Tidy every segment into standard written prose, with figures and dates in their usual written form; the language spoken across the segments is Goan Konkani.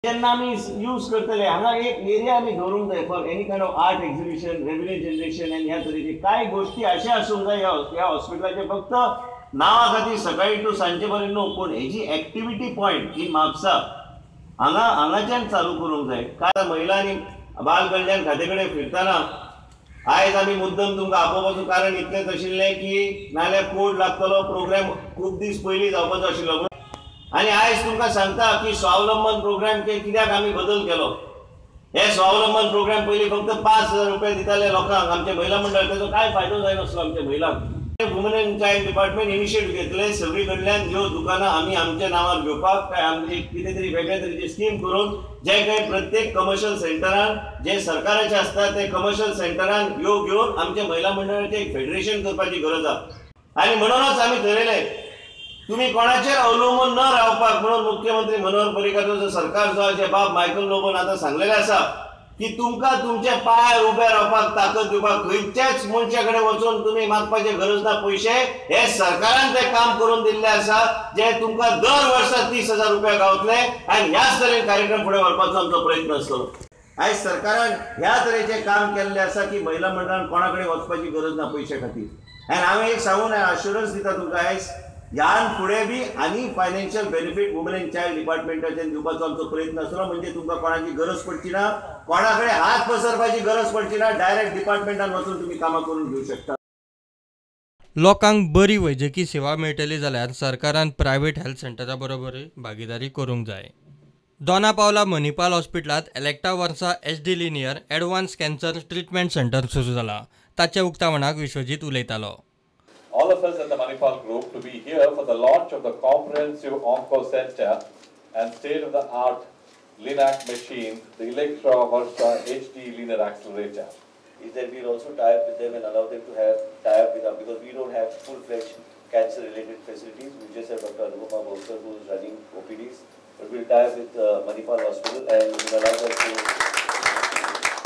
जेन्ना आमी यूज करतले हांगा एक एरिया आमी दवरूंक जाय for any kind of art exhibition, revenue generation आनी ह्या तरेची कांय गोश्टी अशें आसूंक जाय ह्या हॉस्पिटलाचे फक्त नांवा खातीर सकाळी टू सांजे पर्यंत न्हू, पूण हेजी एक्टिविटी पॉयंट ही म्हापसा हांगा हांगाच्यान चालू करूंक जाय. काय महिला आनी बाल कल्याण खाते कडेन फिरतना आयज आमी मुद्दम तुमकां आपोवपाचो कारण इतलेंच आशिल्लें की नाल्यार कोड लागतलो, प्रोग्राम खूब दीस पयलीं जावपाचो आशिल्लो. आनी आयज तुमकां सांगता की स्वावलंबन प्रोग्राम कित्याक आमी बदल केलो. हे स्वावलंबन प्रोग्राम पयलीं फक्त 5,000 रुपया दिताले लोकांक, आमचे महिला मंडळ, तेजो कांय फायदो जायनासलो आमच्या महिलांक. Women and child department initiate घेतले सगळी कडल्यान ह्यो दुकानां आमी आमच्या नांवार घेवपाक काय आमची कितें तरी वेगळे तरेची स्कीम करून जे काय प्रत्येक कमर्शियल सेंटरान जे सरकाराचे आसता ते कमर्शियल सेंटरान ह्यो घेवन आमच्या महिला मंडळाचें एक फेडरेशन करपाची गरज आसा. आनी म्हणूनच आमी थरयलें तुम्ही कोणाचेर अवलंबून न रावपाक म्हणून मुख्यमंत्री मनोहर पर्रीकार सरकार जो आसा बाब मायकल लोबोन आतां सांगलेलें आसा की तुमकां तुमच्या पांयार उबे रावपाक ताकद दिवपाक खंयच्याच मनशा कडेन वचून तुमी मागपाची गरज ना पयशे. हे सरकारान ते काम करून दिल्ले आसा जे तुमकां दर वर्सा 30,000 रुपया गावतले आनी ह्याच तरेन कार्यक्रम फुडें व्हरपाचो आमचो प्रयत्न आसतलो. आयज सरकारान ह्या तरेचें काम केल्लें आसा की महिला मंडळान कोणा कडेन वचपाची गरज ना पयशे खातीर. आनी हांव एक सांगून अश्युरन्स दिता तुमकां आयज ह्यान फुडें बी आनी financial benefit women and child डिपार्टमेंटाच्यान दिवपाचो आमचो प्रयत्न आसलो. म्हणजे तुमकां कोणाची गरज पडची ना, कोणा कडेन हात पसरपाची गरज पडची ना, डायरेक्ट डिपार्टमेंटान वचून तुमी कामां करून घेवंक शकता. लोकांक बरी वैजकी सेवा मेळटली जाल्यार सरकारान प्रायव्हेट हेल्थ सेंटरा बरोबर भागीदारी करूंक जाय. दोना पावला मणिपाल हॉस्पिटलांत Elekta Versa HD linear advance cancer treatment centre सुरू जाला. ताच्या उक्तावणाक विश्वजीत उलयतालो. All of us at the Manipal Group to be here for the launch of the comprehensive Onco Center and state-of-the-art LINAC machine, the Elekta Versa HD Linear Accelerator. Is that we'll also tie up with them and allow them to have tie up with us, because we don't have full-fledged cancer-related facilities. We just have Dr. Anupama Bhosar who is running OPDs, but we'll tie up with Manipal Hospital and we'll allow them to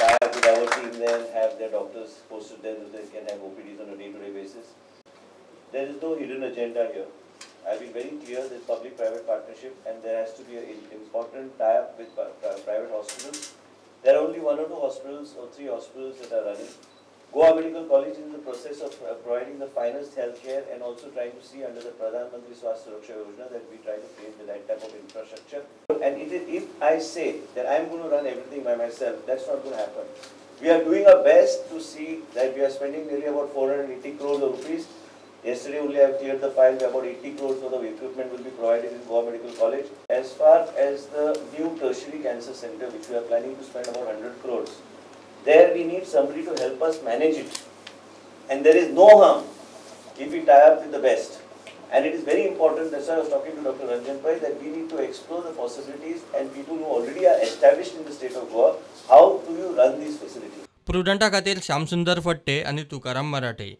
tie up with our team there and have their doctors posted there so they can have OPDs on a day-to-day basis. There is no hidden agenda here. I've been very clear, there's public-private partnership and there has to be an important tie-up with private hospitals. There are only 1 or 2 hospitals or 3 hospitals that are running. Goa Medical College is in the process of providing the finest healthcare and also trying to see under the Pradhan Mantri Swasthya Suraksha Yojana that we try to create the right type of infrastructure. And it is, if I say that I'm going to run everything by myself, that's not going to happen. We are doing our best to see that we are spending nearly about 480 crores of rupees. Yesterday only I have cleared the file, about 80 crores worth of equipment will be provided in Goa Medical College. As far as the new tertiary cancer center, which we are planning to spend about 100 crores, there we need somebody to help us manage it. And there is no harm if we tie up with the best. And it is very important, that's why I was talking to Dr. Ranjan Pai, that we need to explore the possibilities and people who already are established in the state of Goa, how do you run these facilities? प्रुडंटा खातीर श्यामसुंदर फट्टे आनी तुकाराम मराठे.